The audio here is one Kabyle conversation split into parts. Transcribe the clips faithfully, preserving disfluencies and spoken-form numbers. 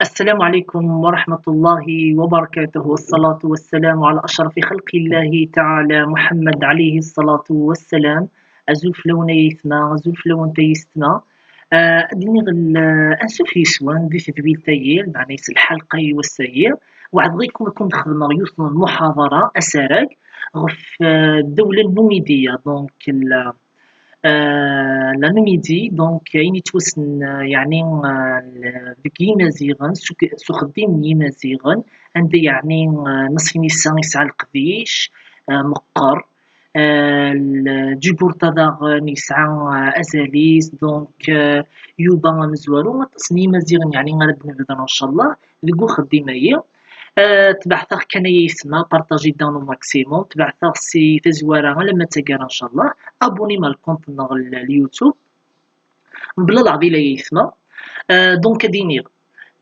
السلام عليكم ورحمة الله وبركاته، والصلاة والسلام على أشرف خلق الله تعالى محمد عليه الصلاة والسلام. Azul fell-awen ay ayetma, azul fell-awen ay yessetma. Ah, ad d-iniɣ l-, ansuf yes-wen di tedwilt-agi, meɛna s lḥalqa i wass-agi. Weɛdeɣ-ikum ad ken-xedmeɣ yiwet n lmuḥaḍara, asarag, ɣef, ah, ddawla n Numidya, donc, la, ah, la Numidie, donc, ayen yettwassnen, ah, yeɛni, ah, l-, deg Yimaziɣen, s uk-, s uxeddim n Yimaziɣen, anda yeɛni, ah, Masinisa yesɛa leqdic, ah, meqqer, ah, l-, Ǧiburta daɣen yesɛa, ah, azal-is, donc, ah, Yuba amezwaru, aṭas n Yimaziɣen yeɛni ara d-nebder, ncallah, deg uxeddim-agi. Ah, tbeɛt-aɣ kan ay ayetma, partagez daɣen au maximum, tbeɛt-aɣ si tazwara alamma d taggara, ncallah, abonnez-m ar lkunt-nneɣ l-, l-YouTube, mebla leɛḍil ay ayetma. Ah, donc ad iniɣ,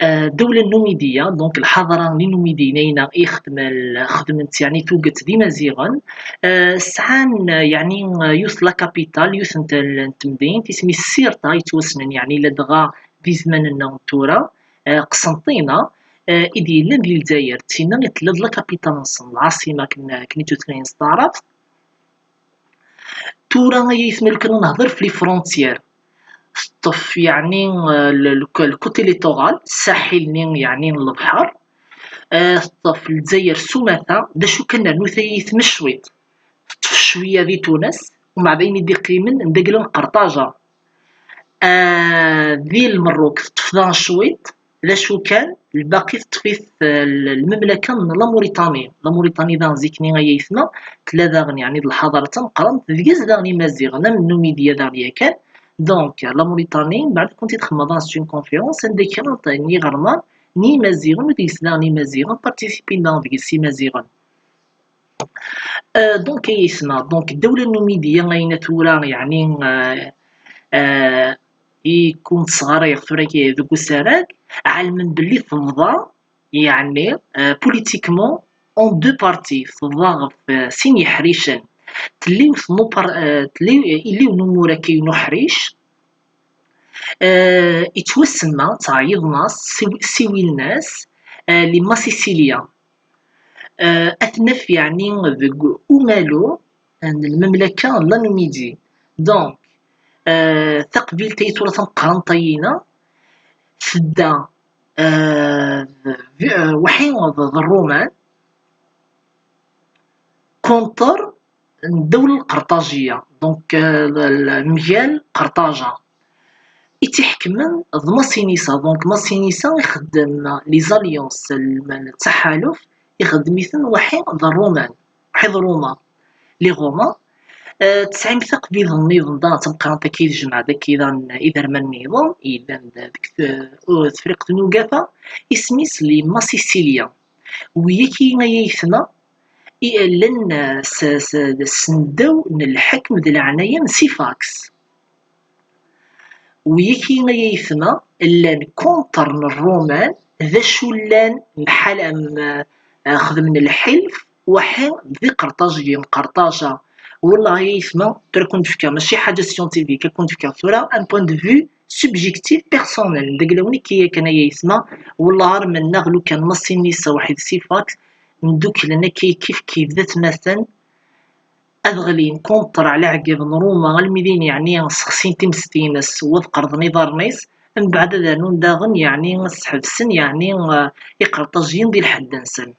ah, ddawla n Numidya, donc lḥaḍra n Inumidiyen ayna i xedmen, xedment yeɛni tuget d Imaziɣen, ah, sɛan, ah, yeɛni, ah, yiwet la capitale, yiwet n tel-, n temdint, isem-is Sirta, yettwassnen yeɛni ladɣa di zzman-nneɣ n tura, ah, Qsenṭina, ah, i d-yellan di Lezzayer, d tinna i tella d la capitale-nsen, lɛaṣima akken, akken i d-tutlayin s taɛrabt. Tura ay ayetma, lukan ad nehder f les frontières, teṭṭef yeɛni, euh, le, le, le côté littoral, ssaḥil-nni yeɛni n lebḥer, euh, teṭṭef Lezzayer s umata, d acu kan rnu-t ay ayetma cwiṭ, teṭṭef cwiya di Tunes, umeɛdayen i d-iqqimen n dagla n Qerṭaja. Ah, di Lmerruk teṭṭef daɣen cwiṭ, d acu kan, lbaqi teṭṭef-it, eh, l-, lmemlaka n la Mauritanie. La Mauritanie daɣen zik-nni ay ayetma, tella daɣen, yeɛni, d lḥaḍara d tameqqrant, deg-s daɣen Imaziɣen, am Numidya daɣen yakan. Donc, la Mauritanie, mbeɛd ad kent-id-xedmeɣ daɣen s une conférence, anda kra n yiɣerman n Yimaziɣen, u deg-s daɣen Imaziɣen, participin daɣen deg-s Imaziɣen. Euh, donc, ay ayetma, donc, ddawla n Numidya, ayna tura, yeɛni, euh, euh, i kun-tesɣarayeɣ tura deg usarag, ɛelmen belli tebḍa, yeɛni, euh, politiquement, en deux parties, tebḍa ɣef, euh, sin yeḥricen. Tella yiwet n upar-, euh, tella, illa yiwen umur akka, yiwen uḥric, euh, yettwasemma, ttɛeyyiḍen-as, siw-, siwilen-as, euh, les Massiciliens. Euh, ad t-naf yeɛni deg umalu n lmemlaka n la Numidie. Donc, euh, taqbilt ay tura tameqqrant ayina, tedda, euh, d, euh, waḥi d, d Ṛṛuman, contre n ddawla lqerṭajiya, donc, euh, l-, l-, mgal Qerṭaja. I tt-iḥekmen d Masinisa, donc Masinisa ixeddem les alliances, l-, l-, ttaḥaluf, ixeddem-iten waḥi d Ṛṛuman, waḥi d Ṛuma, les Romains. Euh, tesɛim taqbilt nniḍen daɣen tameqqrant akka i tejmeɛ-d akka daɣen iderman nniḍen, yellan d-, deg t-, u-, Tefriqt n Ugafa, isem-is les Massiciliens. Wiyaki ay ayetma, i llan, eh, s, s, s ddaw n lḥekm d leɛnaya n Sifax. Wiyaki ay ayetma llan contre n Ṛṛuman, d acu llan mḥal am, eh, xedmen lḥilf, waḥi d iqerṭajiyen, Qerṭaja. Wellah ay ayetma, tura kun-d-fkeɣ, mačči ḥaǧa scientifique, ad kun-d-fkeɣ tura un point de vue subjectif, personnel, d aglawen akka yakan ay ayetma, wellah ar mennaɣ lukan Masinisa waḥi d Sifax, mduklen akka kif kif d atmaten, ad ɣlin contre ɛla ɛgab n Ṛuma, almi din, yeɛni, sexsin timest-ines u ad qerḍen iḍarren-is, mbeɛd ad rnun daɣen, yeɛni, ad sḥebsen, yeɛni, eh, iqerṭajiyen di lḥedd-nsen.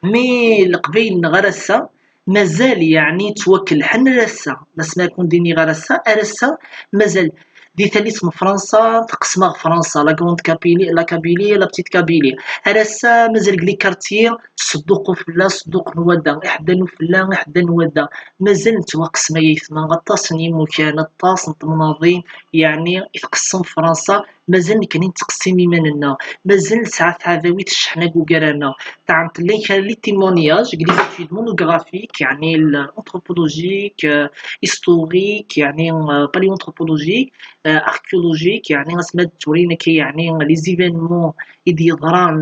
Mi Leqbayel-nneɣ ar ass-a, mazal, yeɛni, ttwakelḥen ar ass-a. Ma s-, ma kun-d-iniɣ ar ass-a, ar ass-a, mazal di tallit n Fransa, teqsem-aɣ Fransa, la grande Kabylie, la Kabylie, la petite Kabylie. Ar ass-a, mazal deg les quartiers, Sedduq ufella, Sedduq n wadda, Iḥeddan ufella, Iḥeddan n wadda. Mazal nettwaqsem ay ayetma, aṭas n yimukan, aṭas n temnaḍin, yeɛni, i tqessem Fransa, mazal nekkni nettqessim iman-nneɣ, mazal nesɛa taɛdawit cceḥna deg ugar-aneɣ. Tɛemt llan kra les témoignages deg les études monographiques, yeɛni, l-, anthropologiques, euh, historiques, yeɛni, euh, paléoanthropologiques, euh, archéologiques, yeɛni, asma d-turin akka, yeɛni, les événements i d-yeḍran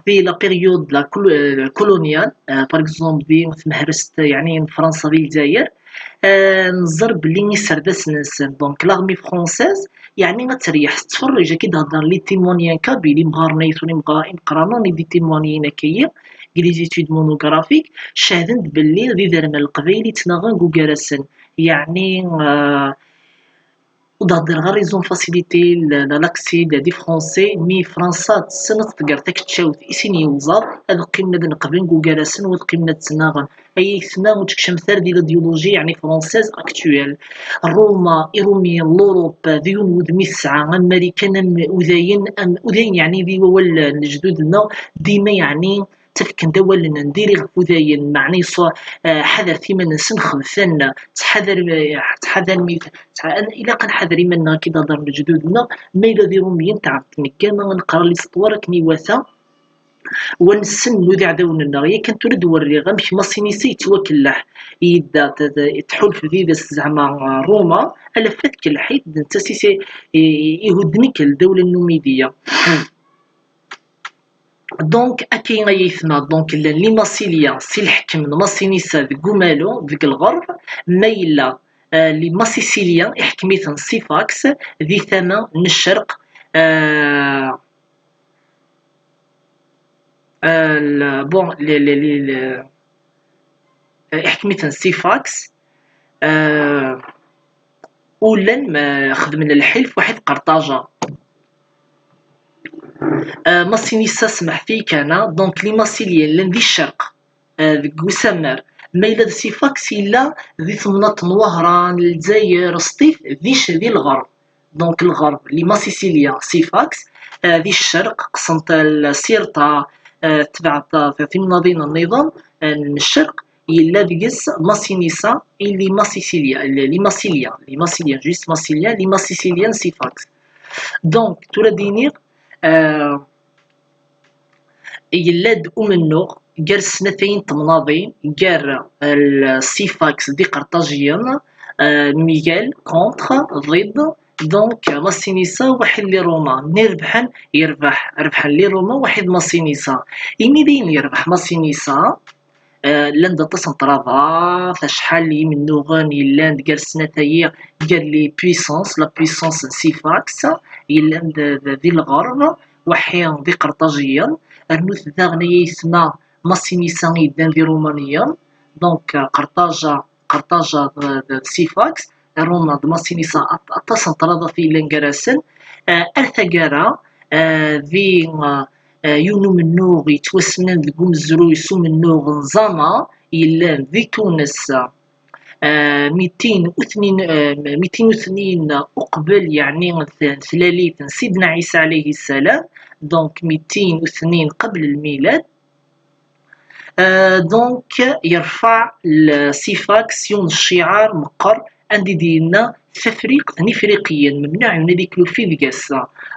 di la période de la colo-, euh, coloniale, euh, par exemple, di tmehrest, yeɛni, n Fransa di Lezzayer, Euh, nẓer belli iserdasen-nsen, donc l'armée française, yeɛni ad teryeḥ tettferrij, akka i d-heddren les témoins kabyle, imɣaren ay tura imɣa- imeqqranen i d-itimwanyen akka-yi, deg les études monographiques, cehden-d belli d iderman leqbayel i ttnaɣen deg ugar-asen. Yeɛni, euh, ur d-heddreɣ ara ils ont facilité l'accès des Français, mi Fransa tessen ad tḍegger takeččawt i sin yewẓaḍ, ad qqimen ad neqben deg ugar-asen u ad qqimen ad ttnaɣen. Ay aytma, ur tkecmet ara di l'idéologie yeɛni française actuelle. Roma, Irumiyen, l'Europe, d yiwen wudem i tesɛa, am Marikan, am Udayen, am Udayen yeɛni di wawal n lejdud-nneɣ, dima yeɛni ttafken-d awalen n diri ɣef Udayen, meɛna yeṣ-, eh, ḥadret iman-nsen, xebtan, ttḥadar, eh, ttḥadar mi, ttḥa-, ilaq ad nḥader iman-nneɣ, akka i d-heddren lejdud-nneɣ, ma yella d Irumiyen, tɛebden ggama, ad neqra l'histoire akken iwata, wa nessen nnu d iɛdawen-nneɣ. Yakan tura d-werriɣ amek Masinisa yettwakelleḥ, yedda t-, t-, tḥulf d ides zeɛma, eh, Roma, alaf ad tkelleḥ-it, d netta i s-, i-, i-, ihudden-ik lldawla n Numidiya. Donc, akka ay aytma, donc, llan les Massiliens, si leḥkem n Masinisa deg umalu, deg lɣerb, ma yella, euh, les Massiciliens, iḥkem-iten Sifax, di tama n ccerq, euh, euh, le, bon, le, le, le, le, euh, iḥkem-iten Sifax, euh, u llan ma xedmen lḥilf waḥid Qerṭaja. Euh, Masinisa, smeḥt-iyi kan, ah, donc les Massiliens llan di ccerq, euh, deg usammer, ma yella d Sifax yella di temnaḍt n Wehran, Lezzayer, Sṭif, di c-, di lɣerb. Donc lɣerb, les Massiciliens, Sifax, euh, di ccerq, qsent Sirta, euh, tebɛet, euh, timnaḍin nniḍen, euh, n ccerq, yella deg-s Masinisa, i les Massiciliens, les, les Massiliens, les Massiliens, juste Massiliens, les Massiciliens, Sifax. Donc, tura d-iniɣ, euh, yella-d umennuɣ gar snatayin n temnaḍin, gar, euh, Sifax d Iqerṭajiyen, euh, migal, contre, ضد, donc, Masinisa, waḥid les Romains, nni rebḥen, yerbeḥ, rebḥen les Romains, waḥid Masinisa. Imi d ayen yerbeḥ Masinisa, euh, llan-d aṭas n ṭṭraḍat, acḥal n yimennuɣen yellan-d gar snatayi, gar les puissances, la puissance n Sifax, yellan-d d, di lɣerb, waḥi d Iqerṭajiyen, rnut daɣen ay aytma Masinisa yeddan d Irumaniyen, donc, euh, Qerṭaja, Qerṭaja d, d, d Sifax, Roma d Masinisa, at-, aṭas n ṭṭraḍat yellan gar-asen, euh, ar taggara, euh, di, euh, euh, yiwen umennuɣ yettwassnen deg umezruy s umennuɣ n Zama, yellan di Tunes, euh, mitin u tnin, euh, mitin u tnin uqbel, yeɛni, t-, tlalit n Sidna Ɛisa ɛlayhi ssalam, donc mitin u tnin qabel lmilad. Euh, donc, yerfa l-, Sifax yiwen n cciɛar meqqer, anda i d-yenna: "Tafriqt n Ifriqiyen, memnuɛ ad iklufi deg-s."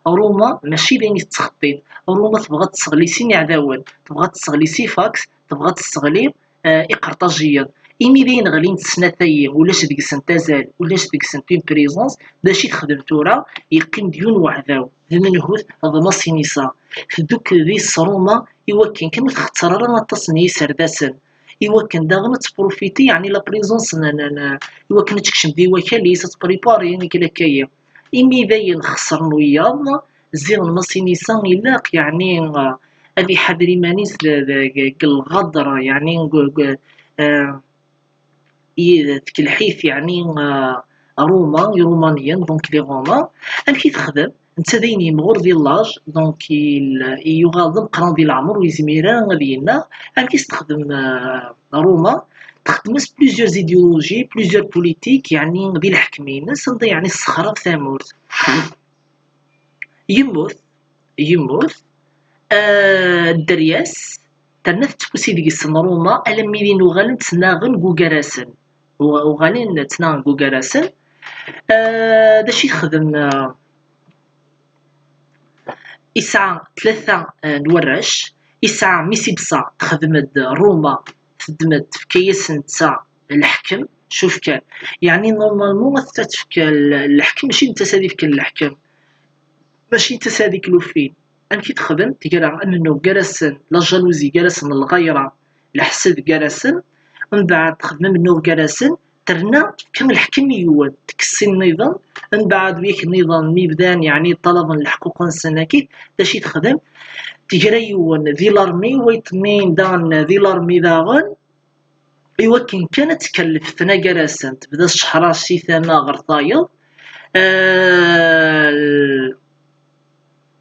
Ruma mačči d ayen i tettxeṭṭit. Ruma tebɣa ad tesseɣli sin iɛdawen, tebɣa ad tesseɣli Sifax, tebɣa ad tesseɣli, euh, Iqerṭajiyen. Imi d ayen ɣlint snatayi, ulac deg-sent azal, ulac deg-sent une présence, d acu i texdem tura? Yeqqim-d yiwen weɛdaw, d menhut, d Masinisa. Tdukkel di s Ruma i wakken kan ur txetter ara aṭas n yiserdasen, i wakken daɣen ad tprofiti, yeɛni la présence n, n, n, i wakken ad tekcem di wakal-is, ad tpripari, akken akka-yi. Imi d ayen xesren wiyaḍ, ziɣen Masinisa ilaq, yeɛni, eh, ad iḥader iman-is d, d, deg lɣadra, yeɛni, deg, deg, eh, i, tkelleḥ-it, yeɛni, eh, Ruma, Irumaniyen, donc les Romains. Amek i texdem? Netta d ayen yemɣur di l'âge, donc il, i yuɣal d ameqqran di leɛmer, ur yezmir ara ad yennaɣ. Amek i s-texdem, eh, Ruma? Texdem-as plusieurs idéologies, plusieurs politiques, yeɛni di leḥkem-ines, anda yeɛni tessexrab tamurt. Yemmut, yemmut, eh, dderya-s, terna tettkusi deg-sen Ruma, alammi d ayen uɣalen ttnaɣen deg ugar-asen. U-, uɣalen ttnaɣen deg ugar-asen. Eh, d acu i texdem, eh, Isɛa tlata, eh, n warrac. Isɛa Misibsa, texdem-d Ruma, teddem-d, tefka-yas netta leḥkem. Cuf kan, yeɛni, normalement, ad tefk l-, leḥkem, mačči d netta ad ifken leḥkem, mačči d netta ad iklufin. Amek i texdem? Tegra amennuɣ gar-asen, la jalousie gar-asen, lɣayra, leḥsed gar-asen. Mbeɛd, texdem amennuɣ gar-asen, Terna kan lḥkem i yiwen, tekkes sin nniḍen, mbeɛd yak nniḍen mi bdan, yeɛni, ṭṭalaben leḥquq-nsen akid, d acu i texdem? Tegra yiwen di l'armée, wayeḍ-nni daɣen di l'armée daɣen, i wakken kan ad tkellef tnagar-asen, tebda tceḥḥer-as si tama ɣer tayeḍ. Eh,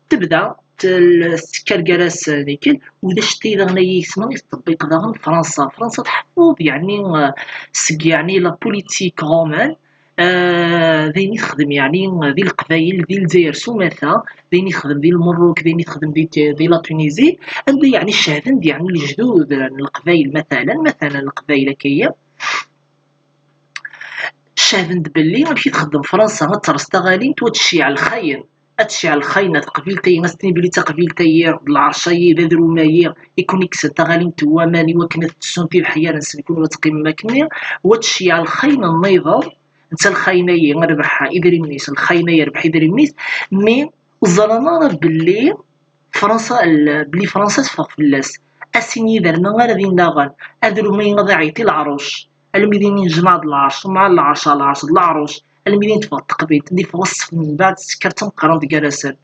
tebda tel-, tekker gar-asen, ikel, ulac ti daɣen ay yesma i teṭṭebbiq daɣen Fransa. Fransa tḥeffuḍ, yeɛni, eh, seg, yeɛni, la politique romaine, eh, d ayen i texdem, yeɛni, di Leqbayel, di Lezzayer s umata, d ayen i texdem di Lmerruk, d ayen i texdem di, di la Tunisie, anda, yeɛni, cehden-d, yeɛni, lejdud n Leqbayel, matalan, matalan, Leqbayel akka-yi. Cehden-d belli amek i txeddem Fransa, ad terreẓ taɣalint, wa tceyyeɛ lxayen, ad tceyyeɛ lxayen ar teqbilt-ayi, ad s-tini belli d taqbilt-ayi, d lɛerc-ayi, d adrum-ayi, i ken-ikksen taɣalint n waman, i wakken ad ttessun tibeḥyar-nsen, kunwi ad teqqimem akkenni, wa tceyyeɛ lxayen nniḍen, netta lxayen-ayi rbeḥ idrimen-is, lxayen-ayi rbeḥ idrimen-is, mi ur ẓran ara belli Fransa, l-, belli Fransa teffeɣ fell-as. A sin yiderma ara d-innaɣen, adrum-ayi ad iɛeyyeḍ i leɛruc, almi d ini nejmaɛ-d leɛruc, mɛa leɛruc, a leɛruc, d leɛruc, almi d ini teffeɣ teqbilt, d iffeɣ ṣṣef, mbeɛd tekker d tameqqrant gar-asen.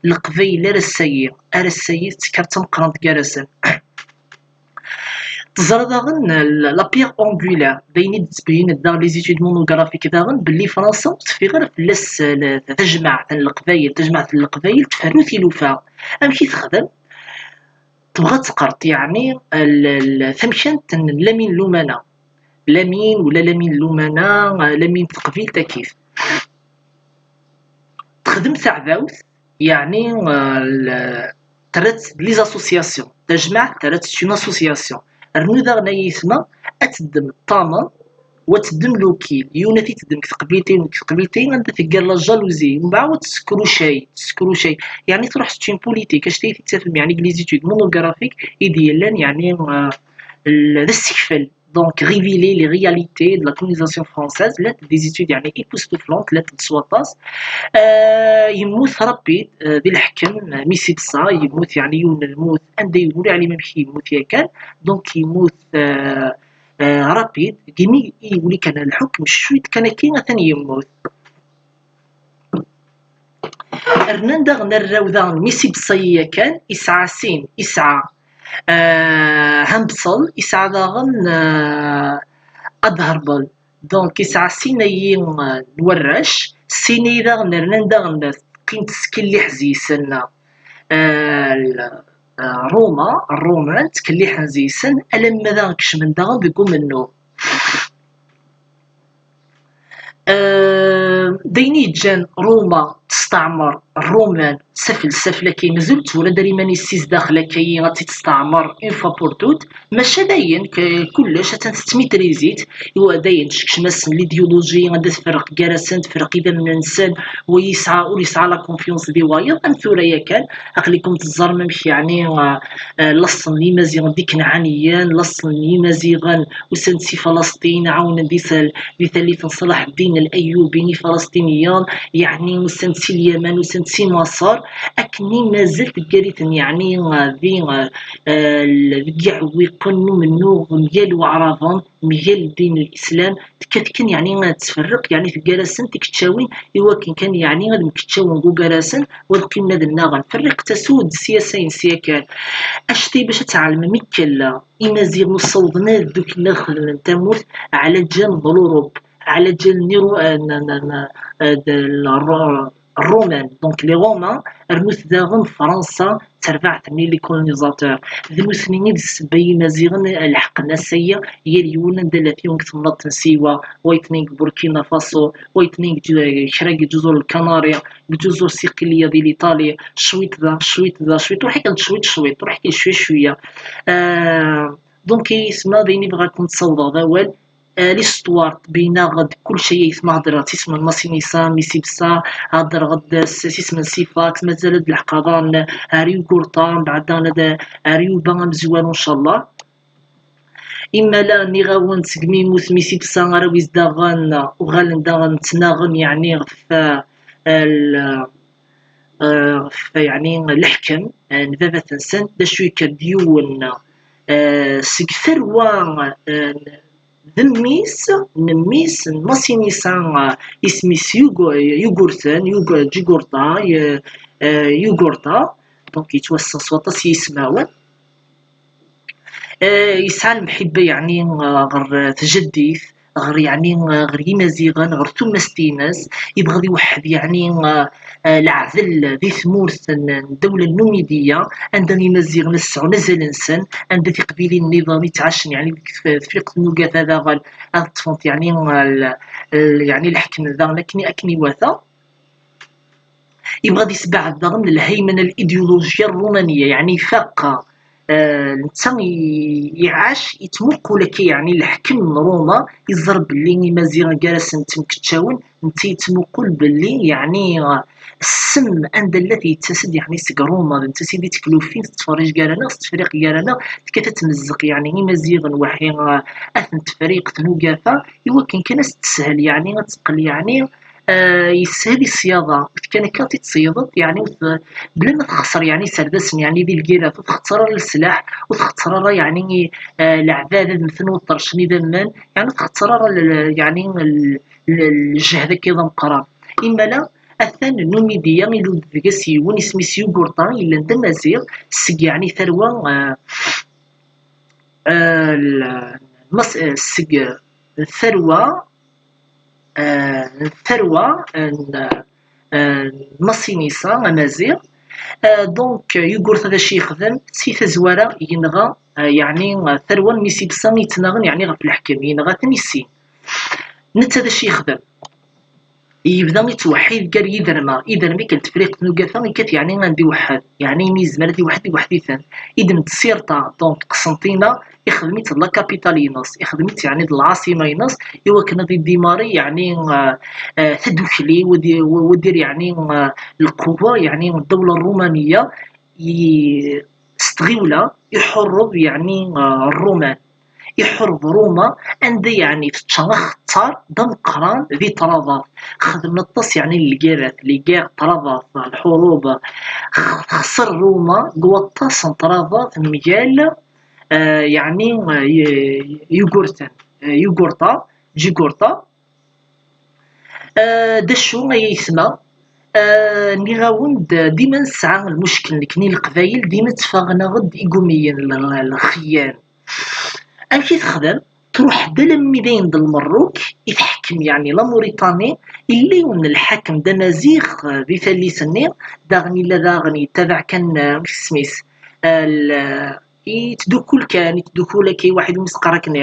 Leqbayel ar ass-ayi, ar ass-ayi tekker d tameqqrant gar-asen. Teẓra daɣen l-, la pierre angulaire, d ayen i d-ttbeyyinen daɣen les études monographiques daɣen, belli Fransa ur teffiɣ ara fell-as, eh, la, tajmaɛt n Leqbayel, tajmaɛt n Leqbayel tferru tilufa. Amek i texdem? Tebɣa ad teqqert, yeɛni, l-, l-, tamkant n Lamin Lumana. Lamin, ula Lamin Lumana, eh, Lamin teqbilt akif. Texdem taɛdawt, yeɛni, eh, l-, terra-tt d les associations. Tajmaɛt terra-tt d une association. Rnu daɣen ay aytma ad teddem ṭṭamen, wa teddem lukil, yiwen ad t-teddem deg teqbiltin, deg teqbiltin anda teggar la jalousie, mbeɛd wa tessekrucay, tessekrucay. Yeɛni truḥ c'est une politique, anect ay tettafem, yeɛni deg les études monographiques i d-yellan, yeɛni, eh, l-, d asekfel. Donc, révéler les réalités de la colonisation française, llant des études, yeɛni, époustouflantes, llant s waṭas. Euh, yemmut rapide, euh, di leḥkem, euh, Missy Bessa, yemmut, yeɛni, yiwen n lmut, anda ur yeɛlim amek yemmut yakan. Donc, yemmut, euh, euh, rapide, deg imi i yuli kan lḥukm, cwiṭ kan akkin, atan yemmut. Rnan daɣen arraw daɣen, Missy Bessa-yi yakan, isɛa sin, isɛa, eh, Hambsel, isɛa daɣen, eh, Adherbal. Donc, isɛa sin-ayi, eh, n warrac, sin-ayi daɣen rnan daɣen teqqim tettkelliḥ zi-sen, eh, l-, eh, Ruma, Ṛṛuman, ttkelliḥen zi-sen, alamma daɣen kecmen daɣen deg umennuɣ. Euh, d ayen i yeǧǧan Ruma testeɛmer Ṛṛuman safel safel akka, mazal ur twala ara iman-is si zdaxel akka-yi ad tt-testeɛmer une fois pour toutes, maca dayen k-, kullec atan tettmitrizit, iwa dayen tsekcem-asen l'idéologie, anda tferreq gar-asen, tferreq idammen-nsen, wa yesɛa, ur yesɛa la confiance di wayeḍ, am tura yakan, aql-ikum teẓẓarem amek yeɛni, euh, euh, laṣel n Yimaziɣen d Ikenɛaniyen, laṣel n Yimaziɣen usan-d si Falasṭin, ɛawnen di tal-, di tallit n Ṣalaḥ Ddin Al-Ayyubi, Ifalasṭiniyen, yeɛni usan-d si Lyaman, usan-d si Maṣer, akken i mazal teggar-iten, yeɛni, eh, di, eh, eh, deg yiɛewwiqen n umennuɣ mgal Waɛraben, mgal ddin n Lislam, tekkat kan, yeɛni, ad tferreq, yeɛni, teggar-asen tikeččawin i wakken kan, yeɛni, ad mkeččawen deg ugar-asen, u ad qqimen ad nnaɣen. Ferriqet-as ur d siyasa-ines yakan. Acetay bac ad tɛelmem i kalla, Imaziɣen ur ssawḍen ara ad dduklen ad xedmen tamurt ɛla ǧal n Lurup, ɛla ǧal n Iru-, eh, n, n, n, eh, d, l-, Ru-, Ṛṛuman. Donc, les Romains, rnut daɣen Fransa d terbaɛt-nni, les colonisateurs. D nutni i d ssebba i Yimaziɣen lḥeqen ass-agi, yal yiwen anda la t-yuɣ deg temnaḍt n Siwa, wayeḍ-nni deg Burkina Faso, wayeḍ-nni deg ǧu-, kra deg ǧuẓur Lkanari, deg ǧuẓur Siqiliya di l'Italie, cwiṭ da, cwiṭ da, cwiṭ, ruḥ kan cwiṭ, cwiṭ, ruḥ kan cwiṭ, cwiya. Euh, donc, ay aytma, d ayen i bɣiɣ ad ken-ssawḍeɣ d awal. Euh, l'histoire tebyen-aɣ-d kullec, ay aytma, heddreɣ-d s isem n Masinisa, Missy Bessa, heddreɣ-d s, s isem n Sifax, mazal-d lḥeqq ad n-, ar Yugurṭa, mbeɛd daɣen ad, ar Yuba amezwaru, ncallah. Imala, nniɣ-awen, segmi yemmut Missy Bessa, arraw-is daɣen uɣalen daɣen ttnaɣen, yeɛni ɣef, eh, l-, eh, ɣef, yeɛni leḥkem, eh, n baba-tsen, d acu yekker-d yiwen, eh, seg tarwa, eh, n d mmi-s n mmi-s n Masinisa, ah, isem-is Yugu-, Yugurten, Yugu-, Jigurta, y-, eh, Yugurta. Donc, yettwassen s waṭas n yismawen. Eh, yesɛa lemḥibba, yeɛni, eh, ɣer tjaddit, ɣer, yeɛni, eh, ɣer Yimaziɣen, ɣer tumast-ines. Yebɣa ad iweḥḥed, yeɛni, eh, eh, leɛdel di tmurt n, n ddawla n Numidiya, anda Imaziɣen ad sɛun azal-nsen, anda tiqbilin nniḍen i ttɛacen, yeɛni, deg tef-, Tefriqt n Ugata daɣen, ad ṭṭfent, yeɛni, eh, l-, l-, yeɛni, leḥkem daɣen akken, akken iwata. Yebɣa ad yesbeɛd daɣen lhaymana, l-idéologie ṛṛumaniya, yeɛni ifaq, eh, netta i-, iɛac, yettmuqul akka, yeɛni leḥkem n Ṛuma, iẓer belli Imaziɣen gar-asen ttemkeččawen, netta yettmuqul belli, yeɛni, eh, ssem anda llat yettas-d, yeɛni seg Ṛuma, d nettat i d-itteklufin, tettferrij gar-aneɣ, tettefriq gar-aneɣ, tekkat ad tmezzeq, yeɛni Imaziɣen, waḥi, eh, ad ten-tefriq tnugata, i wakken kan ad s-teshel, yeɛni ad teqqel, yeɛni, eh, yeshel i ṣṣyada, ur tekkan akka ad tt-id-tṣeydeḍ, yeɛni ur t-, bla ma texṣer, yeɛni iserdasen, yeɛni di lgirrat, ur txeṣṣer ara leslaḥ, ur txeṣṣer ara, yeɛni, eh, leɛbad ad mmten ur ṭerrcen idammen, yeɛni ur txeṣṣer ara l-, l-, yeɛni l-, l-, ljehd akka d ameqqran. Imala, atan Numidya, ilul-d deg-s yiwen, isem-is Yugurta, yellan d amaziɣ, seg, yeɛni, tarwa, eh, eh, l-, mas-, eh, seg tarwa, eh, tarwa n, eh, Masinisa, amaziɣ. Eh, donc, Yugurta d acu yexdem? Si tazwara, yenɣa, eh, yeɛni, eh, tarwa n Misibsa yettnaɣen, yeɛni, ɣef leḥkem, yenɣa-ten i sin. Netta d acu yexdem? Yebda yettweḥḥid gar yiderma, iderma ikk n Tefriqt n Ugata, ikkat, yeɛni, anda iweḥḥed, yeɛni, imi yezmer ad iweḥḥed, iweḥḥed-iten. Idem d Sirta, donc, Qsenṭina, ixdem-itt d la capitale-ines, ixdem-itt, yeɛni, d lɛaṣima-ines, i wakken ad idimari, yeɛni, eh, eh, tadukli, u ad i-, u ad irr, yeɛni, eh, lqewwa, yeɛni, ddawla ṛṛumaniya, i-, s tɣiwla, iḥuṛṛeb, yeɛni, eh, Ṛṛuman. Iḥuṛṛeb Ṛuma, anda, yeɛni, tečča axeṭṭar d ameqqran di ṭṭraḍat. Xedmen aṭas, yeɛni, n lgirat, les guerres, ṭṭraḍat, lḥuṛub. X-, texṣer Ṛuma deg waṭas n ṭṭraḍat mgal, eh, yeɛni, eh, y-, Yugurten, eh, Yugurta, Jigurta. Eh, d acu ay aytma? Eh, nniɣ-awen-d, dima nesɛa lmuckel, nekni Leqbayel, dima ttfaɣen-aɣ-d igumiyen, l-, l-, lxeyyan. Amek i texdem? Truḥ-d alammi d ayen d Lmerruk i tḥekkem, yeɛni la Mauritanie, illa yiwen n lḥakem d amaziɣ, eh, di tallit-nni, daɣen illa daɣen yettabaɛ kan, eh, amek isem-is? Eh, l-, yettdukkul kan, yettdukkul akka i waḥid umi s-qqar akken,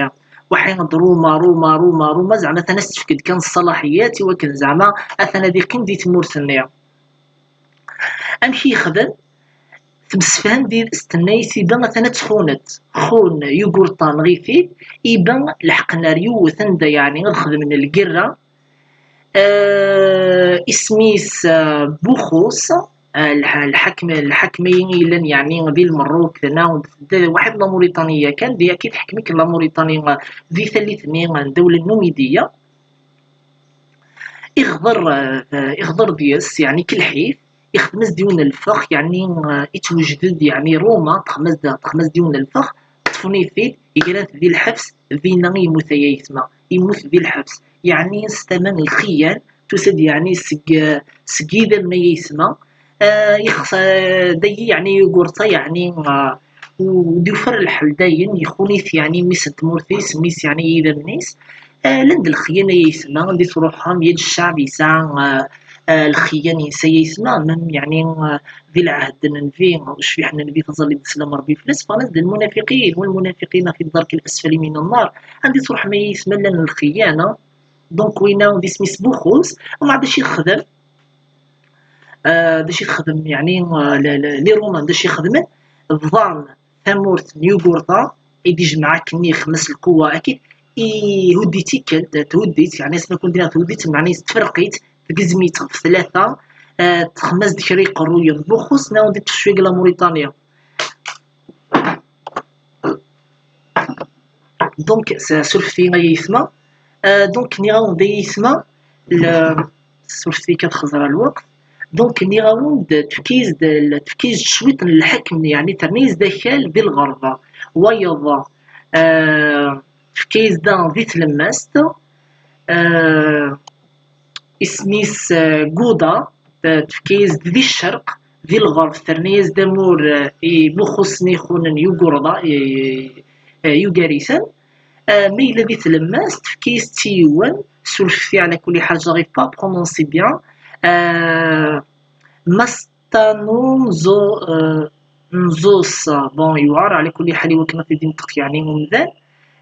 waḥi d Ruma, Ruma, Ruma, Ruma, zeɛma atan as-tefk-d kan ṣṣalaḥiyat i wakken zeɛma atan ad iqqim di tmurt-nni. Amek i yexdem? Temsefham d yid-s, tenna-yas iba atan ad txunet. Xun Yugurta, neɣ-it-id, iba leḥqen ar yiwet anda yeɛni ad xedmen lgirra. Eh, isem-is, eh, Buxus, eh, lḥ-, lḥakem, lḥakem-agi yellan yeɛni di Lmerruk, d, d waḥed la Mauritanie kan, d akka i tḥekkem-ik la Mauritanie, eh, di tallit-nni, eh, n ddawla n Numidiya. Iɣder, eh, iɣder deg-s, yeɛni kelḥif, ixdem-as-d yiwen n lfex, yeɛni, eh, ittwejjed-d, yeɛni Ruma, texdem-as-d, texdem-as-d yiwen n lfex, ṭṭfen-it-id, gren-t di lḥebs, dinna i yemmut ay aytma, yemmut di lḥebs, yeɛni s tama n lxiyyan, tusa-d yeɛni seg, eh, seg yidammen ay aytma, eh, ixs-, eh, dagi yeɛni Yugurta, yeɛni, eh, u-, d-yufer lḥal dayen, yexun-it yeɛni mmi-s n tmurt-is, mmi-s yeɛni yidammen-is. Eh, llan-d lxeyyan ay aytma, anda i truḥem, yal ccɛeb yesɛa, eh, eh, lxeyyan-ines ay aytma, même yeɛni, eh, di lɛehd n Nnbi, ucbiḥ n Nnbi, taẓallit d sslam Rebbi fell-as, ffɣen-as-d lmunafiqin, والمنافقين في الدرك الأسفل من النار. Anda i truḥem ay aytma llan lxeyyan, eh? Donc winna d isem-is Buxus, umbeɛd d acu yexdem? Eh, d acu yexdem, yeɛni, eh, le-, le-, les Romains, d acu yexdmen? Bḍan tamurt n Yugurta, i d-ijmeɛ akken ixmes lqewwa, akken ihuddi tikkelt, thudd-itt, yeɛni asmi akk dina thudd-itt, meɛna tefreq-itt, tgezm-itt ɣef tlata, eh, texma-s-d kra iqerruyen, Buxus, naw di tecwi deg la Mauritanie. Donc, s-, surfet-iyi ay aytma. Euh, donc, nniɣ-awen-d ay aytma, le-, surfet-iyi kan xeẓra lweqt. Donc, nniɣ-awen-d, tefka-yas-d, tefka-yas-d cwiṭ n lḥekm, yeɛni terna-yas-d akal di lɣerba. Wayeḍ, euh, tefka-yas-d di tlemmast, eh, isem-is, eh, Guda, eh, tefka-yas-d di ccerq, di lɣerb terna-yas-d amur, eh, i Buxus-nni ixunen Yugurḍa, i, eh, Yugarisen. Eh, ma yella di tlemmast, tefka-yas-tt i yiwen, surfet-iyi ɛla kulli ḥal, j'arrive pas à prononcer bien. Eh, Mastanunzo, eh, Nzos, bon, yewɛer ɛla kulli ḥal i wakken ad t-id-inṭeq, yeɛni, umdan.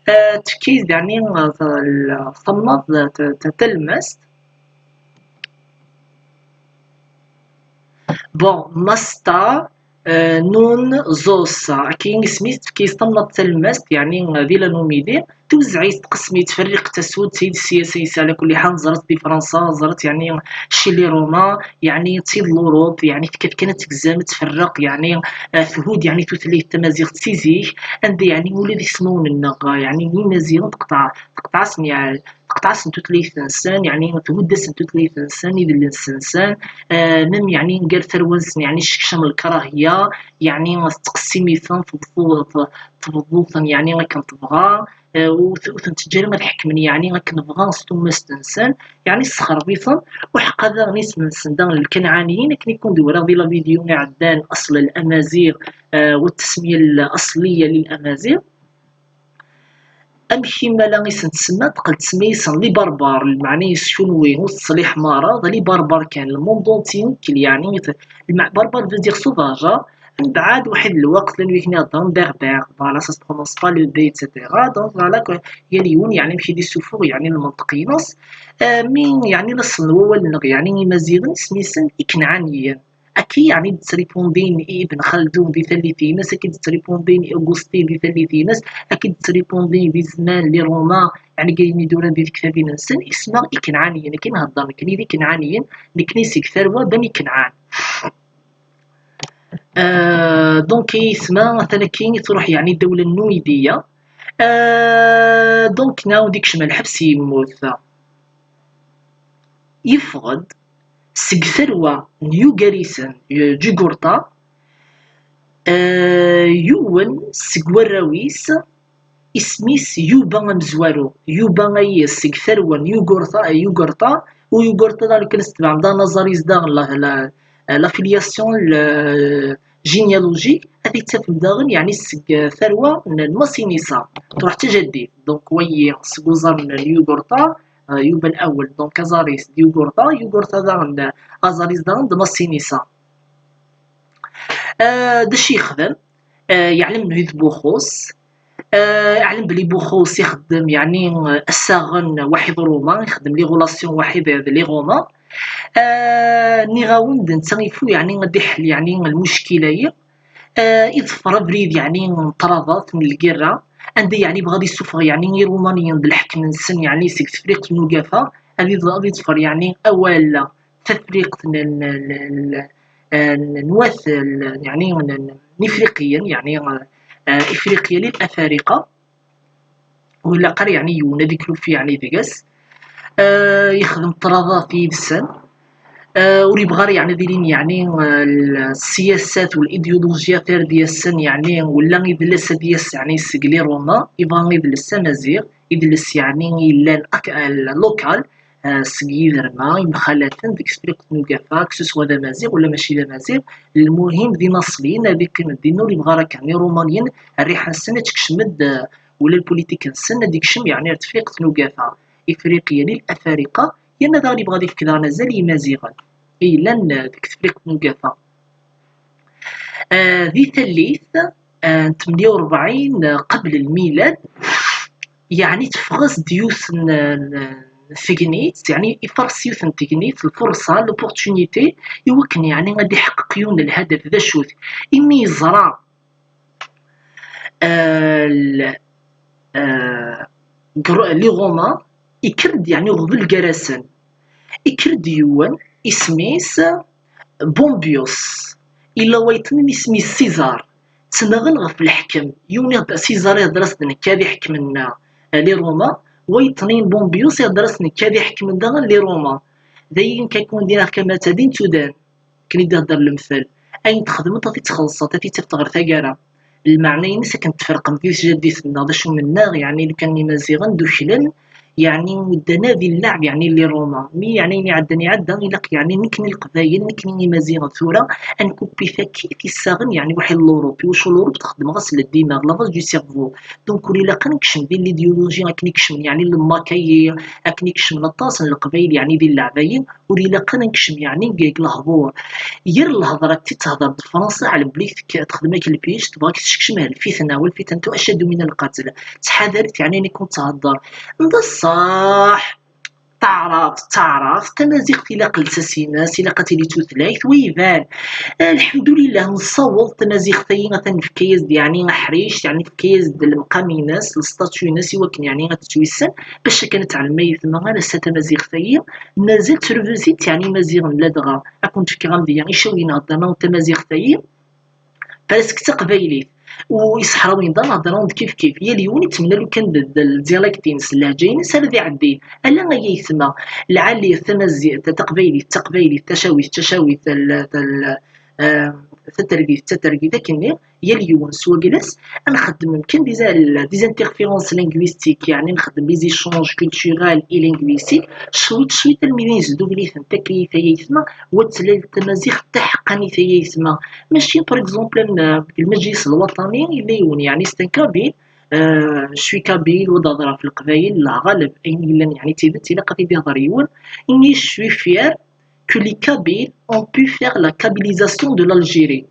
Eh, tefka-yas-d, yeɛni, eh, ta-, l-, tamnaḍt ta-, ta-, talemmast. Bon, Masta, eh, Nun Zos, akin isem-is, tefka-yas tamnaḍt talemmast, yeɛni, eh, di la Numidie, twezzeɛ-it, tqessem-it, tferriq-it, tesseww-it-id, sya s ayes, ɛla kulli ḥal, ẓret di Fransa, ẓret, yeɛni, chez les Romains, yeɛni, d tid Lurup, yeɛni, tekkat kan ad tegzem, ad tferreq, yeɛni, eh, thudd, yeɛni, tutlayt tamaziɣt si zik, anda, yeɛni, ula d ismawen-nneɣ, yeɛni, n Yimaziɣen, teqṭeɛ, teqṭeɛ-asen, yeɛni, teqṭeɛ-asen tutlayt-nsen, yeɛni, thudd-asen tutlayt-nsen, idles-nsen, eh, même, yeɛni, gar tarwa-nsen, yeɛni, tsekcem lkrahiya, yeɛni, tettqessim-iten, tebḍu-, tebḍu-ten, yeɛni, akken tebɣa, eh, ur t-, ur ten-teǧǧa ara ad ḥekmen, yeɛni, akken bɣan s tumast-nsen, yeɛni, tessexreb-iten, uḥeqqa daɣen isem-nsen daɣen Lkanɛaniyen, akken i kun-d-wriɣ di la vidéo iɛeddan, أصل الأمازيغ, eh, والتسمية الأصلية للأمازيغ. Amek imala i sen-tsemma? Teqqel tsemma-yasen les barbares, lmeɛna-is kunwi ur tettṣeliḥem ara, d les barbares kan, le monde entier, yeɛni, lmeɛ-, barbare veut dire sauvage, mbeɛd waḥid lweqt llan wid iheddren berbère, voilà, ça se prononce pas le B, et cetera. Donc, voilà, que yal yiwen, yeɛni, amek i d-issuffuɣ, yeɛni, lmenṭeq-ines. Euh, mi, yeɛni, laṣel n wawal-nneɣ, yeɛni, Imaziɣen, isem-isen Ikenɛaniyen. Akka, yeɛni, d-ttripundin i Ibn Xaldun di tallit-ines, akka d-ttripundin i Augustin di tallit-ines, akka d-ttripundin di zzman les Romains, yeɛni, ayen i d-uran di tektabin-nsen, isem-a Ikenɛaniyen, akken heddren nekkni d Ikenɛaniyen, nekkni seg tarwa Bani Kenɛan. Euh, donc, isem-a, atan akka i truḥ, yeɛni, ddawla n Numidiya. Euh, donc, nɛawed ikcem lḥebs, yemmut. Yeffeɣ-d seg tarwa n Yugarisen, Jugurṭa, euh, yiwen seg warraw-is, isem-is Yuba amezwaru. Yuba ayes seg tarwa n Yugurṭa, Yugurṭa, u Yugurṭa d akken s-tebɛem d anaẓar-is daɣen la, la, la filiation, le généalogique, ad t-id-tafem daɣen, yeɛni seg tarwa n, n Masinisa, truḥ d tajaddit. Donc, wayi seg uẓar n Yugurṭa, euh, Yuba lawel, donc aẓar-is d Yugurṭa, Yugurṭa daɣen, aẓar-is daɣen d Masinisa. Euh, d acu yexdem? Euh, yeɛlem menhu d Buxus. Euh, yeɛlem belli Buxus ixeddem, yeɛni, euh, assaɣen waḥid Ruma, ixeddem les relations waḥid d les Romains. Euh, nniɣ-awen-d netta ifu, yeɛni, ad iḥel, yeɛni, lmuckila-yi. Euh, iḍfer abrid, yeɛni, n ṭṭraḍat, n lgirra, anda, yeɛni, yebɣa ad issufeɣ, yeɛni, Irumaniyen d lḥekm-nsen, yeɛni, seg Tefriqt n Ugafa, ad iḍ-, ad iḍfer, yeɛni, awal, Tafriqt n, n, n, n, n wat, n, yeɛni, n, n, n Ifriqiyen, yeɛni, euh, Ifriqiya li Afariqa. Ur ilaq ara, yeɛni, yiwen ad ikluf, yeɛni, deg-s. Euh, yexdem ṭṭraḍat yid-sen. Euh, ur yebɣi ara, yeɛni, ad ilin, yeɛni, euh, ssiyasat u lidyulujiya tird yasen, yeɛni, wala idles ad yas, yeɛni, seg les Romains, yebɣa idles amaziɣ, idles, yeɛni, yellan ak-, euh, local, euh, seg yiderma yemxalafen deg Tefriqt n Ugafa, que ce soit d amaziɣ wala mačči d amaziɣ, lmuhim d inaṣliyen ad iqqimen dinna, ur yebɣi ara kan Irumaniyen rriḥa-nsen ad tekcem-d, euh, wala lpulitik-nsen ad ikcem, yeɛni, ar Tefriqt n Ugafa, Ifriqiya li Afariqa, yerna daɣen yebɣa ad ifk daɣen azal i Yimaziɣen i yellan, euh, deg Tefriqt n Ugafa. آه، di tallit, آه، n tmenya u rebɛin قبل الميلاد، yeɛni teffeɣ-as-d yiwet n, n, n tegnit, yeɛni iferres yiwet n tegnit, lfurṣa, l'opportunité, i wakken, yeɛni, ad iḥeqqeq yiwen n lhadaf. D acu-t? Imi yeẓra, آه، ال-, آه، gr-, les Romains, ikker-d, yeɛni, uɣbel gar-asen. Ikker-d yiwen, isem-is Bombius. Illa wayeṭnin isem-is César. Ttnaɣen ɣef leḥkem. Yiwen ihedder, César ihedder-as-d nekk ad iḥekmen, eh, les Romains. Wayeṭnin Bombius ihedder-as nekk ad iḥekmen daɣen les Romains. D ayen kan kun dinaɣ kama tadin tudan. Akken i d-ihedder lemtel. Ayen txedmeḍ, ad t-id-txellṣeḍ, ad t-id-tafeḍ ɣer taggara. Lmeɛna-ines akken tferqem di tjaddit-nneɣ, d acu mennaɣ, yeɛni lukan Imaziɣen duklen, yeɛni uddan-a di lleɛb, yeɛni les Romains. Mi yeɛni ayen iɛeddan iɛedda, ilaq yeɛni nekni Leqbayel, nekni Imaziɣen tura, ad nkuppi takit issaɣen yeɛni waḥid l'Europe. Iwacu l'Europe? Txeddem ɣas le dimaɣ, la base du cerveau. Donc ur ilaq ara nekcem di l'idéologie akken i kecmen yeɛni le Macaire, akken i kecmen aṭas n Leqbayel yeɛni di lleɛb-agi. Ur ilaq ara nekcem yeɛni deg lehdur. Yir lehdur akken i tehder d Fransa, ɛlem belli texdem ak lpic, tebɣa ad k-tessekcem ar lfitna, wa lfitnatu ashaddu min lqatl. Ttḥadaret yeɛni ayen i kent-thedder. D ṣṣeḥ, taɛrabt d taɛrabt, tamaziɣt ilaq lsas-ines, ilaq ad tili tutlayt, wa iban. Lḥemdulillah, nessaweḍ tamaziɣt-agi atan nefka-yas-d yeɛni aḥric, yeɛni nefka-yas-d lemqam-ines, le statut-ines, i wakken yeɛni ad tettwissen, bac akken ad teɛlem ayetma ar ass-a tamaziɣt-agi mazal ttrebuzit yeɛni Imaziɣen. Ladɣa ad kent-fkeɣ amedya icawi-neɣ d tamaziɣt-agi, presque d taqbaylit. U iseḥrawiyen d anehdran d kif kif, yal yiwen yettmenna lukan d, d, d dialect-ines, d lehǧa-ines ara d-iɛeddin. Ala ay aytma, lɛali tamazi-, ta-, taqbaylit d taqbaylit, tacawit d tacawit, tal-, tal-, eh, tatergit d tatergit, akken-nni, yal yiwen s wagla-s, ad nxeddem kan des, des interférences linguistiques, yeɛni nxeddem des échanges culturels et linguistiques, cwiṭ cwiṭ almi d nesdukkel-iten taklit ay aytma, wa d tlal tamaziɣt taḥeqqanit ay aytma. Mačči, par exemple, am, deg lmejlis lwaṭani, yella yiwen, yeɛni, c'est un kabyle, euh, je suis kabyle, wa d-hedreɣ ɣef leqbayel, la ɣaleb, ayen yellan, yeɛni, d tidet, ilaq ad t-id-ihder yiwen, ini je suis fier que les Kabyles ont pu faire la kabylisation de l'Algérie.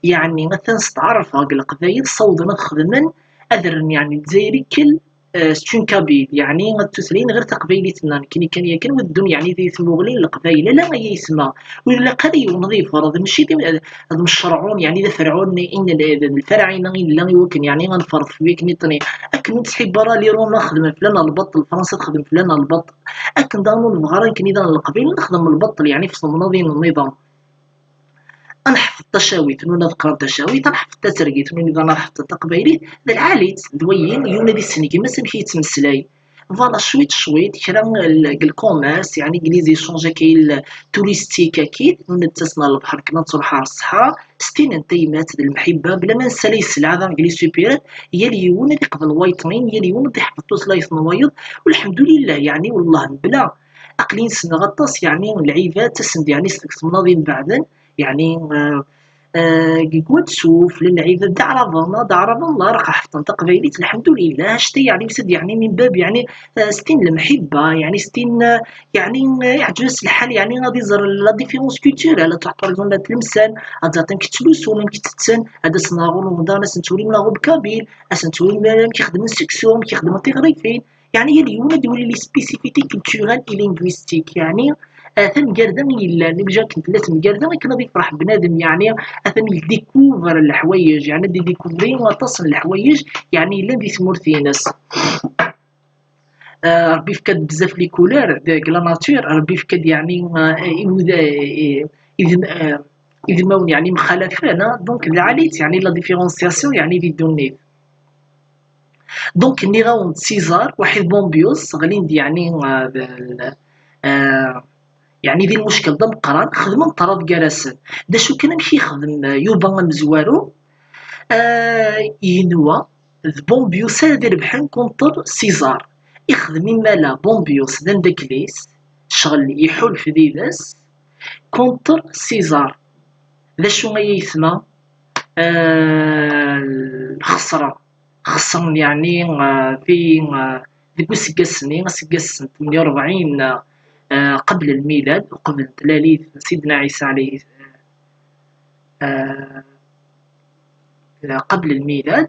Yeɛni, atan steɛrfeɣ deg Leqbayel, ssawḍen ad xedmen, ad rren, yeɛni, Lezzayer ikkel, euh, c'est une kabyle, yeɛni, ad tutlayen ɣer taqbaylit-nneɣ, nekkni kan yakan, wa ddun, yeɛni, di tmuɣli n Leqbayel, ala ay aytma. Ur ilaq ara yiwen ad yefreḍ, mačči d, d Mecreɛun, yeɛni, d aferɛun, in, d, d lferɛina i nella i wakken, yeɛni, ad nefreḍ fell-ak nniṭni. Akken ur nettḥibbi ara les Romains xedmen fell-aneɣ lbaṭel, Fransa texdem fell-aneɣ lbaṭel. Akken daɣen ur nebɣi ara nekkni daɣen Leqbayel nexdem lbaṭel, yeɛni ɣef temnaḍin nniḍen. Ad neḥfeḍ tacawit, nuna ad qqaren tacawit, ad neḥfeḍ tasergit, nuna ad neḥfeḍ taqbaylit, d lɛali-tt, d wayi, yiwen ad issen gma-s amek i yettmeslay. Voilà, cwiṭ cwiṭ, kra l-, deg le commerce, yeɛni deg les échanges akka, il-, touristique akka, nuna ad ttasen ɣer lebḥer, kna ad truḥ ɣer ṣṣeḥra, s tin n tayemmat d lemḥibba, bla ma nessalay sselɛa daɣen deg les supérettes, yal yiwen ad iqbel wayeḍ-nni, yal yiwen ad iḥfeḍ tutlayt n wayeḍ, u lḥemdulillah, yeɛni, wellah, mebla aql-i ssneɣ aṭas, yeɛni, n lɛibad, ttasen-d, yeɛni, seg temnaḍin ibeɛden, yeɛni, euh, euh, deg Wadsuf, llan lɛibad d aɛraben, d aɛraben, Allah, rax ḥefḍen taqbaylit, lḥemdulillah, acta, yeɛni, usa-d, yeɛni, min bab, yeɛni, euh, s tin lemḥibba, yeɛni, s tin, euh, yeɛni, euh, iɛǧeb-as lḥal, yeɛni, ad iẓer la différence culturelle, ad truḥ, par exemple, ar Tlemsan, ad tẓer amek ttlusun, amek ttetten, ad asen ɣer Ramadan, ad asen-twalim la robe kabyle, ad asen-twalim amek i xeddmen seksu, amek i xeddmen tiɣrifin, yeɛni, yal yiwen ad iwali les spécificités culturelles et linguistiques, yeɛni, ah, tamgerda i yellan, déjà akken tella temgerda, akken ad ifreḥ bnadem, yeɛni, atan yedécouvre leḥwayeǧ, yeɛni, ad idécouvri aṭas n leḥwayeǧ, yeɛni, yellan di tmurt-ines. Ah, Rebbi yefka-d bezzaf les couleurs deg la nature, Rebbi yefka-d, yeɛni, ah, iwuda-, i-, idem-, ah, idmawen, yeɛni, mxalafen, ah, donc, d lɛali-tt, yeɛni, la différenciation, yeɛni, di ddunit. Donc, nniɣ-awen-d César, waḥid Bombius, ɣlin-d, yeɛni, euh, d, euh, yeɛni, di lmuckel d ameqqran, xedmen ṭṭrad gar-asen. D acu kan, amek yexdem, euh, Yuba amezwaru, euh, yenwa d Bombius ara d-irebḥen contre César. Ixdem imala Bombius d amdakkel-is, ccɣel iḥulf did-s, contre César. D acu ay aytma? Euh, xesra. Xesren, yeɛni, euh, di, euh, deg useggas-nni, aseggas n tmenya u rebɛin, euh, qbel lmilad, uqbel n tlalit n Sidna Ɛisa ɛlayhi, euh, qbel lmilad.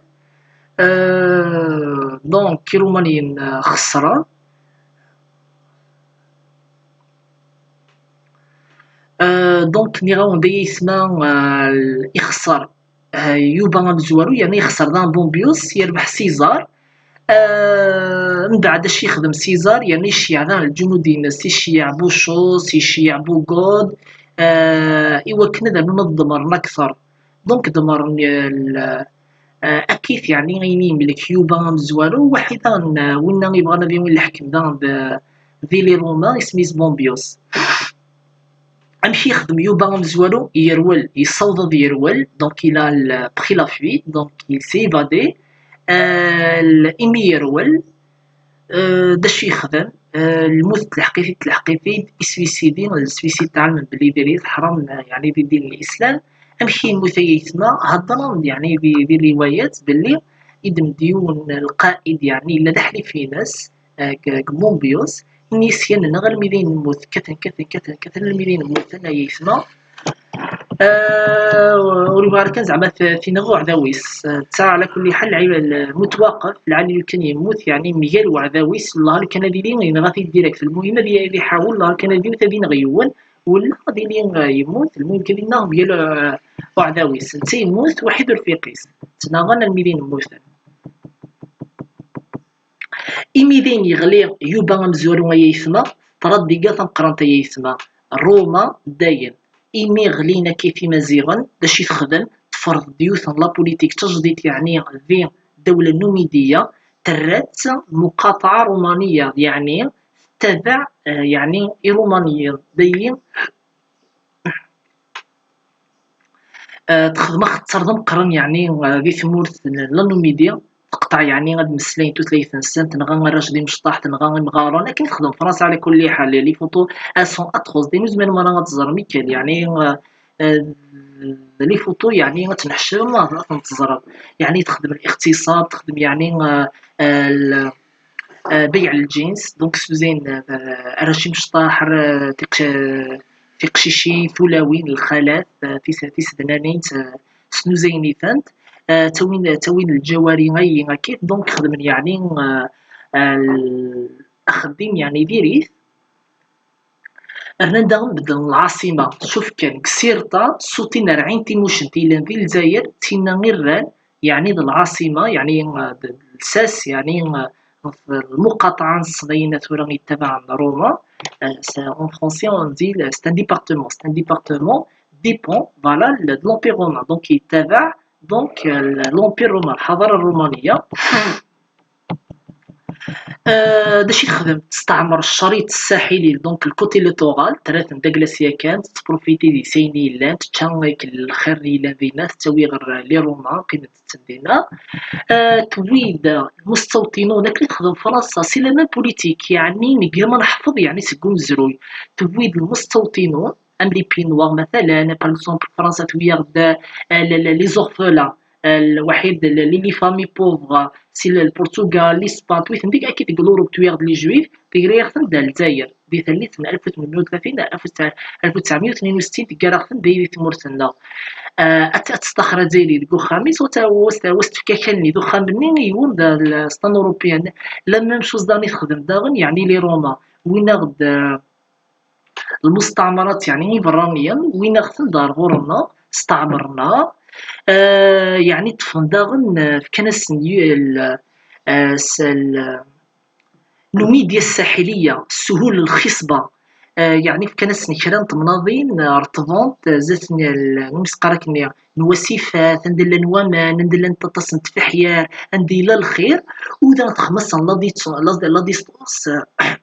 Euh, donc, Irumaniyen, euh, xesren. Euh, donc, nniɣ-awen-d ay aytma, euh, ixeṣṣer, euh, Yuba amezwaru, yerna ixeṣṣer daɣen Bombius, yerbeḥ César. Euh, mbeɛd acu yexdem César, yerna iceyyeɛ daɣen lǧunud-ines, iceyyeɛ Bucus, iceyyeɛ Bugod, euh, i wakken ad rnun ad demmren akteṛ. Donc, demmren, euh, l-, euh, akkit, yeɛni, ayen i yemlek Yuba amezwaru, waḥid daɣen, euh, winna yebɣan ad yawi leḥkem daɣen d, di les Romains, isem-is Bombius. Amek yexdem Yuba amezwaru? Yerwel, yessaweḍ ad yerwel, donc il a pris la fuite, donc il s'est évadé. Euh, imi yerwel, euh, d acu yexdem? Euh, lmut tleḥq-it-id, tleḥq-it-id, iswisidi, d lswisidi tɛelmem belli diri-t ḥram, euh, yeɛni di ddin n Lislam. Amek yemmut ay ayetma? Heddren-d yeɛni di, di riwayat belli idem-d yiwen lqaid yeɛni yella d aḥlif-ines, euh, deg, deg Mobius, ini-as kan-nneɣ almi d ayen nemmut, kkaten, kkaten, kkaten, kkaten, almi d ayen mmuten ay ayetma. Euh, ur yebɣi ara kan zeɛma t-, t-ineɣ uɛdaw-is. Euh, netta ɛla kulli ḥal lɛib-, lmutwaqef, lɛali lukan yemmut, yeɛni mgal uɛdaw-is, wellah lukan ad yili yenɣa-t-id direct. Lmuhim ad y-, ad iḥawel, wellah lukan ad yili ad ineɣ yiwen, wala ad yili, euh, yemmut, lmuhim kan yenna mgal, euh, uɛdaw-is. Netta yemmut, waḥid ur fiq-is. Ttnaɣen almi d ayen mmuten. Imi d ayen yeɣli Yuba amezwaru ay ayetma, ṭṭradiga tameqqrant ay ayetma, Roma dayen. Imi ɣlin akka Timaziɣen, d acu i texdem? Tefreḍ-d yiwet n la politique tajdidt, yeɛni di ddawla Numidiya, terra-tt muqaṭɛa rumaniya, yeɛni tettabaɛ, eh, yeɛni Irumaniyen. Dayi, eh, texdem axetter d ameqqran, yeɛni, eh, di tmurt n la Numidie, teqṭeɛ, yeɛni ad mmeslayen tutlayt-nsen, tenɣa arrac d imecṭaḥ, tenɣa imɣaren, akken i texdem Fransa ɛla kulli ḥal, les photos, elles sont atroces, d ayen ur tezmirem ara ad teẓrem, ikal, yeɛni, eh, eh, les photos, yeɛni ad tenḥecrem, ad, ad tent-teẓrem, yeɛni texdem الاغتصاب, texdem, yeɛni, eh, eh, l-, eh, beyɛ lǧins, donc snuzayen, eh, arrac imecṭaḥ, eh, tiq-, eh, tiqcicin, tulawin, lxalat, eh, tis-, tisednanin, eh, snuzayen-itent, eh, ttawin, ttawin lǧawari ay akkit, donc xedmen yeɛni, eh, eh, l-, axeddim yeɛni diri-t. Rnan daɣen beddlen lɛaṣima, cuf kan, deg Sirṭa, ṣṣut-in rɛin timucent yellan di Lezzayer, d tinna i rran, yeɛni d lɛaṣima, yeɛni, eh, d, d lsas, yeɛni, eh, d lmuqaṭɛa n ṣṣenɛa tura yettabaɛen Roma. Eh, c'est, en français, on dit, le, c'est un département, c'est un département dépend, voilà, le, de l'Empire romain. Donc, yettabaɛ, donc, eh, l'Empire romain, lḥaḍara ṛṛumaniya. Euh, d acu i texdem? Testeɛmer ccaṛiṭ ssaḥili, donc le côté littoral, terra-ten d aglas yakan, tettprofiti di sayen yellan, tečča akk lxir-nni yellan dinna, tettawi ɣer les Romains, qqiment-ten dinna. Euh, tewwi-d lmustawṭinun, akken i texdem Fransa, c'est la même politique, yeɛni negga ma neḥfeḍ, yeɛni seg umezruy, tewwi-d lmustawṭinun, am les Pinois, مثلا, par exemple, Fransa tewwi-yaɣ-d, euh, les, les, les orphelins, euh, lwaḥid, les, les familles pauvres, si le, le Portugal, l'Espagne, tewwi-ten deg, akkit deg l'Europe, tewwi-yaɣ-d les Juifs, tegra-yaɣ-ten-d ar Lezzayer, di tallit n alef u tmenmeyya u tlatin, alef u tesɛemya, alef u tesɛemya u tnin u settin, teggar-aɣ-ten-d di tmurt-nneɣ. Euh, ad, ad testaxer Azzayri deg uxxam-is, u ta-, u s-, u s-tefk akal-nni d uxxam-nni i yiwen d, l-, c'est un Européen. La même chose daɣen i texdem daɣen, yeɛni les Romains, wwin-aɣ-d, euh, lmusteɛmarat, yeɛni iberraniyen, wwin-aɣ-ten-d ar ɣur-nneɣ, steɛmren-aɣ, eh, yeɛni ṭṭfen daɣen, eh, fkan-asen yu-, l-, eh, s-, l-, Numidya Ssaḥiliya, ssuhul lxisba, eh, yeɛni fkan-asen kra n temnaḍin, eh, reṭṭbent, eh, zdat n l-, umi s-qqar akken, n wasifat, anda llan waman, anda llant aṭas n tfiḥyar, anda yella lxir, u da texmesn la di-, la, la distance, eh,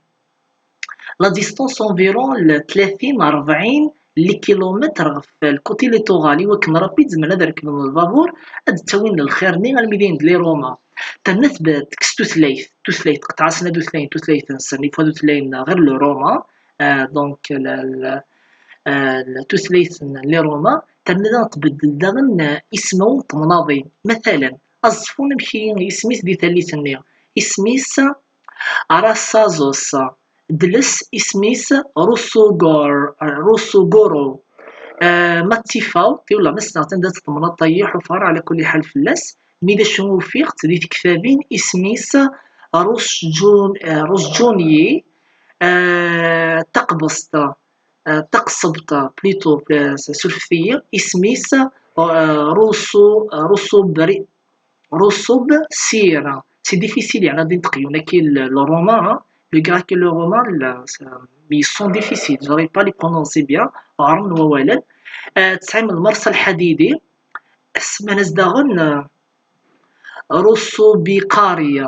La distance environ n tlatin, rebɛin les kilomètres ɣef le côté littoral, i wakken rapide zemren ad rekben lbabur, ad d-ttawin lxir-nni almi d ayen d les Romains. Terna tb-, tekkes tutlayt, tutlayt, qeṭɛen-asen ad utlayen tutlayt-nsen, il faut ad utlayen ɣer les Romains, euh, donc, le, le, euh, le tutlayt n les Romains, terna daɣen tbeddel daɣen, euh, ismawen n temnaḍin. Matalen, Aẓeffun amek i isem-is di tallit-nni? Isem-is Arassazos, Dles isem-is Rusugor-, Rusugoro. Eh, ma d tifaw, tiwla ma ssneɣ-tt anda teḍmeneḍ tayi, ḥufar ɛla kulli ḥal fell-as. Mi d acu ufiɣ-tt di tektabin, isem-is Rusǧun-, eh, Rusǧunyi, eh, taqbest, eh, taqsebt, plutôt, eh, surfet-iyi, isem-is, eh, Rusu-, Rusubri-, Rusub Sira. C'est difficile, yeɛni ad inṭeq yiwen akka le, le roman, hein. Le grec et le roman, le, ça, ils sont difficiles, j'arrive pas à les prononcer bien. Ɣer-n wawalen. Euh, tesɛim lmersa lḥadidi, semman-as daɣen, euh, Rusubiqari,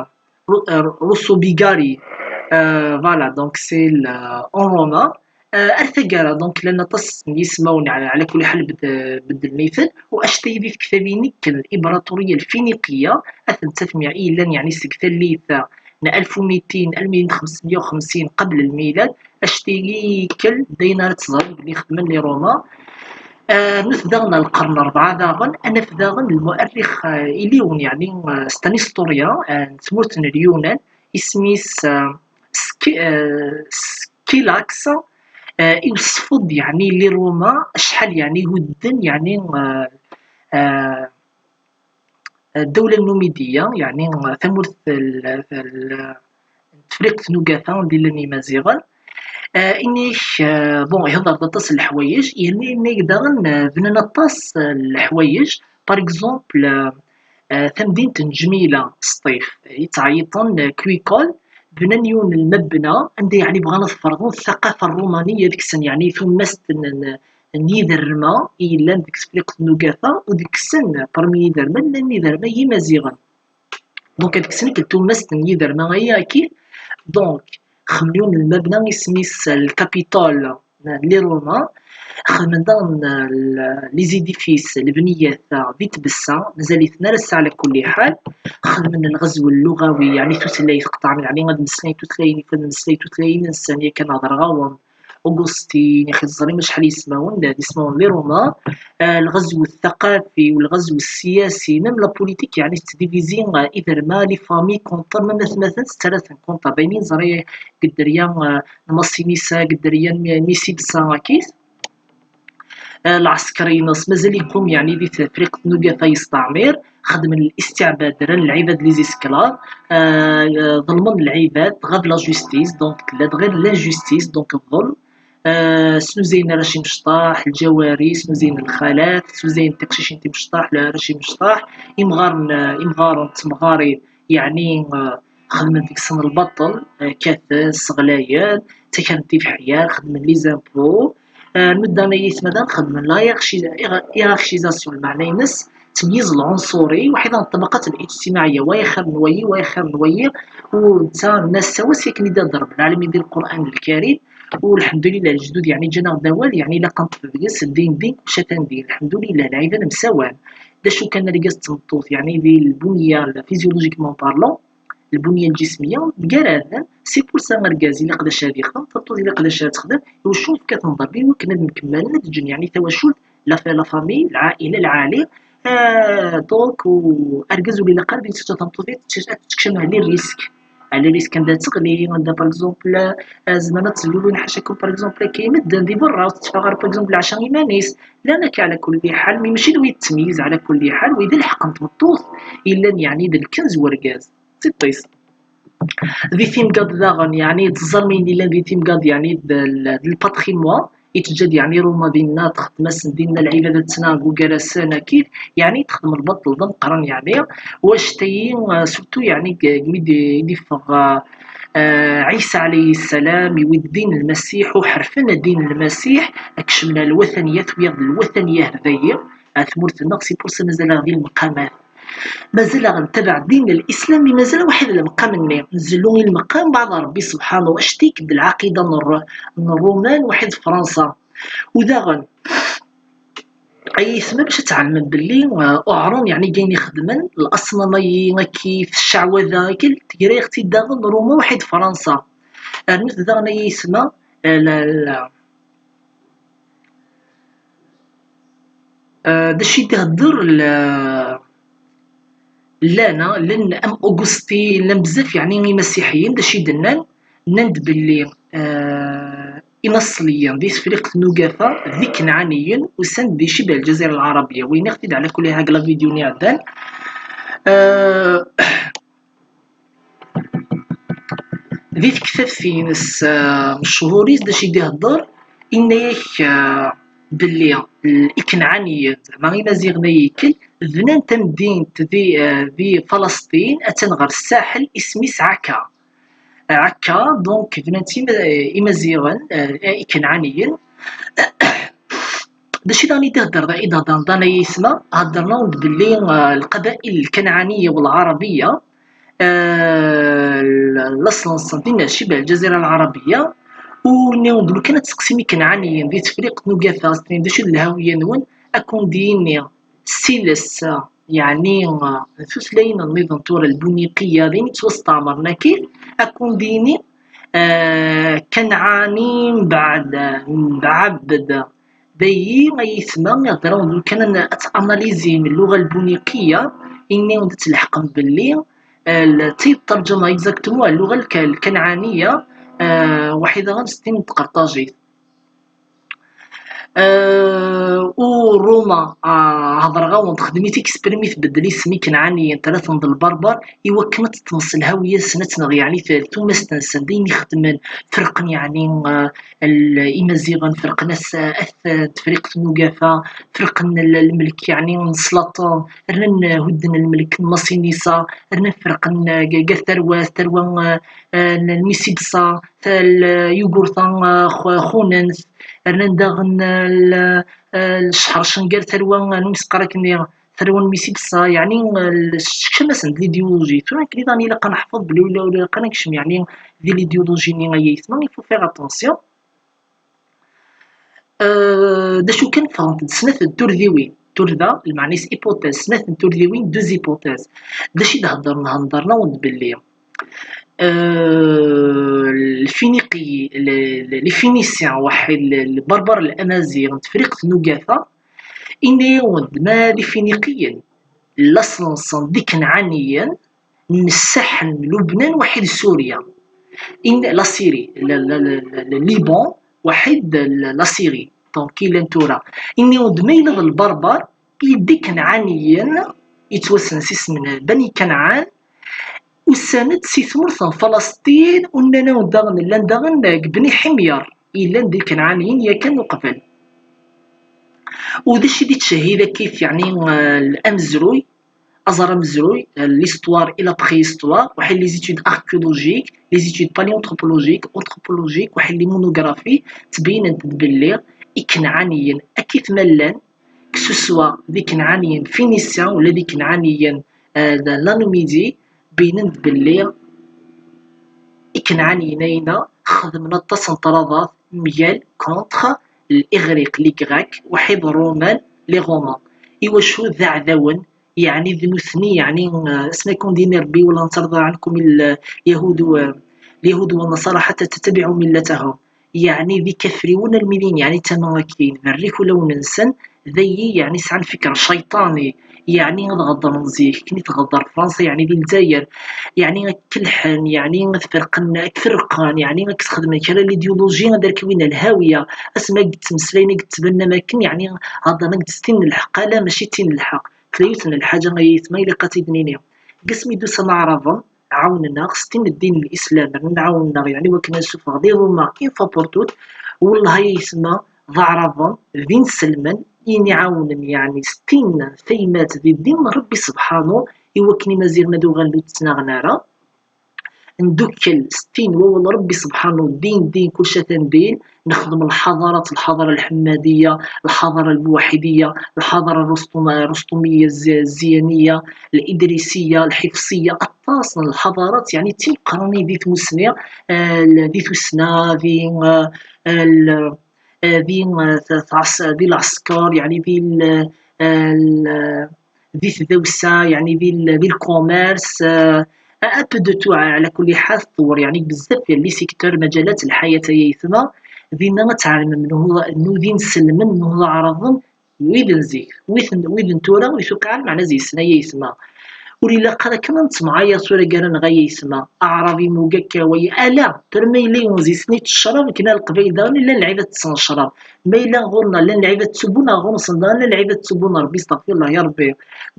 Ru-, euh, Rusubigari. Euh, voilà, donc c'est le, en romain. Ar taggara, donc, llan aṭas n yismawen ɛla kulli ḥal bed-, beddlen-iten, u acetay di tektabin akken Libraṭurya Lfiniqiya, ad ten-tafem, i yellan, yeɛni, seg tallit n alef u mitin, almi d xemsmya u xemsin qabel lmilad, acetay ikkel d ayen ara teẓrem belli xedmen les Romains. Rnut daɣen ar lqern rebɛa daɣen, ad naf daɣen lmu'arrix, iliwen, yeɛni, c'est un historien n tmurt n Lyunan, isem-is Ski-, Skilax, iwsef-d, yeɛni, les Romains acḥal, yeɛni, hudden, yeɛni, ddawla n Numidiya, yeɛni, tamurt n Tefriqt n Ugafa anda i llan Imaziɣen. Inek, bon, ihḍer-d aṭas n leḥwayeǧ, yerna inek daɣen bnan aṭas n leḥwayeǧ. Par exemple, tamdint n Ǧmila Sṭif, i ttɛeyyiṭen Kwikol, bnan yiwen n lmebna anda, yeɛni, bɣan ad ferḍen ttaqafa ṛṛumaniya deg-sen, yeɛni, tumast n, n, n yiderma i yellan deg Tefriqt n Ugafa, u deg-sen, parmi yiderma, llan yiderma n Yimaziɣen. Donc, ad kksen akk tumast n yiderma-agi akid. Donc, xedmen yiwen n lmabna isem-is le Capitole n les Romains. Xedmen daɣen les édifices, lbniyat, di tbessa, mazal-iten ar ass-a ɛla kulli ḥal. Xedmen lɣezw lluɣawi, yeɛni tutlayt, qeṭɛen, yeɛni ad mmeslayen tutlayin, ad mmeslayen tutlayin-nsen, yakan hedreɣ-awen Augustin, ixi teẓrim acḥal yismawen, d ismawen n les Romains. Lɣezw ttaqafi u lɣezw ssiyasi, même la politique, yeɛni tettdivizi iderma, les familles contre, même atmaten tettarra-ten contre. D ayen i neẓra deg dderya n Massinissa, deg dderya n Misibsa, akit. Lɛesker-ines mazal iqum, yeɛni, di Tefriqt n Ugafa yesteɛmir, xedmen listiɛbad, rran lɛibad les esclaves, ḍelmen lɛibad, ɣab la justice, donc tella-d ɣir l'injustice, donc ḍelm. Snuzayen arrac imecṭaḥ, lǧawari, snuzayen lxalat, snuzayen tiqcicin timecṭaḥ, arrac imecṭaḥ, imɣaren, imɣaren d temɣarin, yeɛni, xedmen deg-sen lbaṭel, kkaten, sseɣlayen, ttakren tibeḥyar, xedmen les impôts. Rnu daɣen ay aytma daɣen xedmen la hiérarchisation, lmeɛna-ines ttemyiz lɛunṣuri, waḥid n ṭṭbaqat الاجتماعية, wa ixir n wayi, wa ixir n wayi, u netta nna s awas yakan i d-ihder Rebbi lɛalamin di Lqur'an Lkarim, u lḥemdulillah, lejdud, yeɛni, ǧǧan-aɣ-d awal, yeɛni, ilaq ad neṭṭef deg-s, ddin din, kullec atan din, lḥemdulillah, lɛibad msawan. D acu kan argaz d tmeṭṭut, yeɛni, di lbunya, physiologiquement parlant, lbunya lǧismiya, mgaraden, c'est pour ça argaz ilaq d acu ad yexdem, tameṭṭut ilaq d acu ad texdem, iwacu nefka-ten ḍerb, i wakken ad mkemmalen, ad ǧǧen, yeɛni, tawacult, la, la famille, lɛaila, lɛali. Donc, u argaz ur ilaq ara ad yettaǧǧa tameṭṭut ad tekcem, ad tekcem les risques. Les risques anda teɣli, anda, par exemple, zemren ad tt-zlulun, ḥacakum, par exemple, akka i medden di berra, ur tetteffeɣ ara, par exemple, lɛaca iman-is. Llan akka ɛla kulli ḥal, mais mačči d wi yettmeyyiz ɛla kulli ḥal, wi d lḥeqq n tmeṭṭut yellan, yeɛni, d lkenz n urgaz. D tiṭ-is. Di Timgaḍ daɣen, yeɛni, teẓẓam ayen yellan di Timgaḍ, yeɛni, d, d, d lpatrimoine, i teǧǧa-d, yeɛni, Ruma dinna, txeddem-asen dinna lɛibada-nsen, gar-asen, akid, yeɛni, texdem lbaṭel d ameqqran, yeɛni, wactayi, surtout, yeɛni, deg, deg mi d-, i d-iffeɣ, Ɛisa ɛlayhi ssalam, iwwi-d ddin n Lmasiḥ, u ḥerfen ddin n Lmasiḥ, ad kecmen ar lwataniyat, wiyaḍ d lwataniyat dayi, ar tmurt-nneɣ, c'est pour ça mazal-aɣ di lemqamat. Mazal-aɣ ntabaɛ ddin n Lislam, mi mazal waḥid lemqam-nni. Nzellu i lemqam, mbeɛd Ṛebbi subḥanahu, acetki d lɛaqida n Ṛ-, n Ṛuman, waḥid Fransa. U daɣen, ay aytma, bac ad tɛelmem belli, eh, uɛren, yeɛni, ayen i xedmen, laṣnam-ayi, akki, tceɛwada, akki, tegra-yaɣ-tt-id daɣen Ṛuma, waḥid Fransa. Rnut daɣen, ay aytma, eh, la, la, Eh, d acu i d-ihedder l-, llan, ah, llan am Augustin, llan bezzaf, yeɛni, imasiḥiyen, d acu i d-nnan? Nnan-d belli, eh, inaṣliyen di Tefriqt n Ugafa d ikenɛaniyen, usan-d di cibɛ Lǧazira Lɛarabiya, wayen i ɣ-t-id ɛla kulli ḥal deg la vidéo-nni iɛeddan. Eh, Di tektabt-ines, eh, mechuṛ-is, d acu i d-ihedder? Inna-yak, eh, belli l-, Ikenɛaniyen, zeɛma Imaziɣen ay ikkel, bnan tamdint di, eh, di Falasṭin, attan ɣer ssaḥel, isem-is Ɛakka. Ɛakka, donc, bnan-tt Ima-, Imaziɣen, eh, Ikenɛaniyen. D acu i daɣen i d-ihedder, i d-heddren dan ay aytma? Heddren-awen-d belli, eh, lqabail lkanɛaniya u lɛarabiya, eh, l-, laṣel-nsen dinna cibɛ Lǧazira Lɛarabiya, U nniɣ-d lukan ad tseqsim ikenɛaniyen di Tefriqt n Ugafa, ad s-tinim d acu d lhawiya-nwen, ad ken-d-yini s tiles, yeɛni, eh, tutlayin nniḍen tura, lbuniqiya, d ayen yettwastɛemren akid, ad ken-d-yini, eh, Kanɛani mbeɛd, mbeɛbed. Dayi ay aytma, ad d-awḍen kan ad t-analizin lluɣa lbuniqiya, imi ad tleḥqem belli, eh, d tayeṭṭerǧama exactement lluɣa lka-, lkanɛaniya, eh, waḥida ɣer s tin n tqerṭajit. Eh, u Ruma, ah, hedreɣ-awen, texdem-it, exprimit, tbeddel isem i Kenɛaniyen, terra-ten d lbarbar, i wakken ad teṭṭem s lhawiya-nsen, ad tneɣ, yeɛni, t-, tumast-nsen, d ayen i xedmen, ferqen, yeɛni, eh, l-, Imaziɣen, ferqen as-, at, Tefriqt n Ugafa, ferqen l-, lmelk, yeɛni, n Selaṭin, rnan, eh, hudden lmelk n Masinisa, rnan ferqen, eh, g-, gar tarwa, tarwa, eh, eh, n Lmisibeṣa, tal-, Yugurta, eh, xu-, xunent, rnan daɣen, eh, l-, eh, lecḥercen gar tarwa, eh, n umseqqar akken, tarwa n Misibeṣa, yeɛni, eh, l-, sekcam-asen-d l'idéologie. Tura akken i daɣen ilaq ad neḥfeḍ belli ula, ula ilaq ad nekcem, yeɛni, di l'idéologie-nni ay aytma, il faut faire attention. Eh, d acu kan, ffɣent-d snat n turdiwin. Turda, lmeɛna-is hypothèse, snat n turdiwin, deux hypothèses. D acu i d-heddren? Heddren-awen-d belli, eh, lfiniqiyi, le-, le-, les Phéniciens, waḥed le-, lbarbar, lamaziɣ n Tefriqt n Ugafa, inna-yawen-d ma d ifiniqiyen, laṣel-nsen d ikenɛaniyen, n Ssaḥel n Lubnan, waḥid Surya. In la Syrie, le, le, le, le, le Liban, waḥid la, la Syrie. Donc, i llan tura. Inna-yawen-d ma yella d lbarbar, i d ikenɛaniyen, yettwassen s isem n Bani Kanɛan, usan-d si tmurt n Falasṭin, u nnan-awen-d daɣen, llan daɣen deg Bni Ḥimyar, yellan d ikenɛaniyen yakan uqbel. U d acu i d-ittcehhid akkit, yeɛni, eh, amezruy, aẓar amezruy, eh, l'histoire et la préhistoire, waḥid les études archéologiques, les études paléanthropologiques, anthropologiques, waḥid les monographies, ttbeyyinent-d belli ikenɛaniyen akkit ma llan, que ce soit d ikenɛaniyen phéniciens ula d ikenɛaniyen, eh, de la Numidie, beyynen-d belli ikenɛaniyen-ayna xedmen aṭas n ṭṭraḍat mgal, contre, l'iɣriq, les Grecs, waḥid Roman, les Romains. Iwacu? D aɛdawen, yeɛni d nutni, yeɛni, eh, asmi ad ken-d-yini Rebbi: ولن ترضى عنكم اليهود، eh, اليهود والنصارى حتى تتبعوا ملتهم. Yeɛni d ikafriwen almi d ayen, yeɛni d tama akkin, berrik ulawen-nsen, d ayi, yeɛni sɛan fikra cayṭani, yeɛni ad ɣeddren zik, akken i tɣedder Fransa, yeɛni di Lezzayer, yeɛni ad k-kellḥen, yeɛni ad ferqen, ad k-ferqen, yeɛni ad k-sxedmen kra n l'idéologie, ad k-awin ar lhawiya, asmi ad k-ttmeslayen, ad k-ttbanen am akken, yeɛni heddren-ak-d s tin n lḥeqq, ala mačči d tin n lḥeqq. Tella yiwet n lḥaǧa ay aytma ilaq ad tt-id-nini. Deg asmi d-usan Aɛraben, ɛawnen-aɣ s tin n ddin n Lislam, rnan ɛawnen-aɣ, yeɛni wakken ad nessufeɣ di Ruma une fois pour toutes, wellah ay aytma, d Aɛraben, d inselmen, i n-iɛawnen, yeɛni s tin taymat di ddin n Rebbi Sebḥanu, i wakken Imaziɣen ad uɣalen ur ttnaɣen ara, ndukkel s tin n wawal Rebbi Sebḥanu, ddin, ddin, kulci atan din, nexdem lḥaḍarat, lḥaḍara lḥemmadiya, lḥaḍara lmuwaḥidiya, lḥaḍara rusṭum-, rusṭumiya, zzi-, zziyaniya, l'idrisiya, lḥifṣiya, aṭas n lḥaḍarat, yeɛni d timeqqranin di tmussni, eh, l-, di tussna, di, eh, eh, l-, eh, di, eh, t-, tɛes-, di lɛesker, yeɛni di l-, eh, l-, di tdawsa, yeɛni di l-, di lkumers, eh, un peu de tout, ɛla kulli ḥal, tḍewwer, yeɛni, bezzaf les secteurs, maǧalat n lḥayat ay aytma, dinna ad tɛelmem nhu-, nudi inselmen, nhu d Aɛraben, wid n zik, wid n, wid n tura, ur tuqiɛ ara, meɛna zik-sen ay aytma. Ur ilaq ara kan ad nettemɛayar tura gar-aneɣ ay aytma, Aɛrabi muga akka, waya, ala, tura ma yella yiwen zik-sen ittecrab, akken a Leqbayel daɣen llan lɛibad tessen ccrab. Ma yella ɣur-neɣ llan lɛibad ttubbun, neɣ ɣur-nsen daɣen llan lɛibad ttubbun, Rebbi, astaɣfirullah ya Rebbi.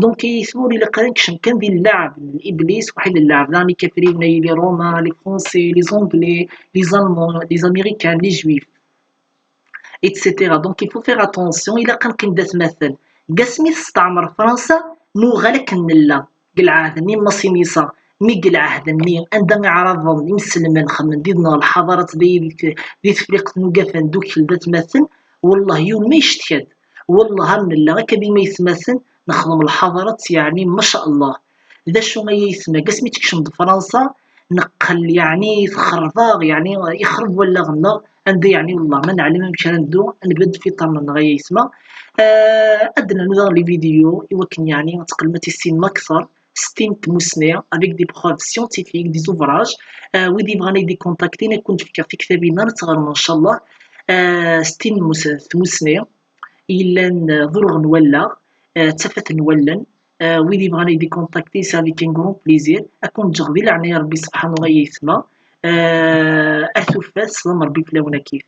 Donc, ay aytma, ur ilaq ara nekcem kan di lleɛb n Iblis, waḥid n lleɛb daɣen ikafriwen, ay les Romains, les Français, les Anglais, les Allemands, les Américains, les Juifs, et cetera. Donc, il faut faire attention, ilaq ad neqqim d atmaten. Deg asmi testeɛmer Fransa, nuɣal akken nella. Deg lɛahd-nni n Masinisa, mi deg lɛahd-nni, anda Iɛraben, imselmen, xedmen did-neɣ lḥaḍarat, d ayi di t-, di Tefriqt n Ugafa, ndukkel d atmaten, wellah, yiwen ma yectka-d, wellah, am nella akka d imaytmaten, nexdem lḥaḍarat, yeɛni, ma ca Allah. D acu ay aytma, deg asmi tekcem-d Fransa, neqqel yeɛni texreb-aɣ, yeɛni yexreb wallaɣ-nneɣ, anda yeɛni wellah ma neɛlem amek ara neddu, ad nbedd f iṭarren-nneɣ ay aytma. Ah, ad d-nernu daɣen les vidéos i wakken yeɛni ad teqqlem ad tissinem akteṛ s tin n tmussni, avec des preuves scientifiques, des ouvrages. Ah, wid yebɣan ad yi-d-ikontaktin, ad ken-d-fkeɣ tiktabin-a, ad teɣrem, ncallah. Ah, s tin n mus-, tmussni yellan, ah, ḍruɣ n wallaɣ, ah, d tafat n wallen. Ah, wid yebɣan ad yi-d-ikontaktin, c'est avec un grand plaisir. Ad ken-ǧǧeɣ di leɛnaya Rebbi subḥanahu ay aytma. Ah, ar tufat, slam Rebbi fell-awen akkit.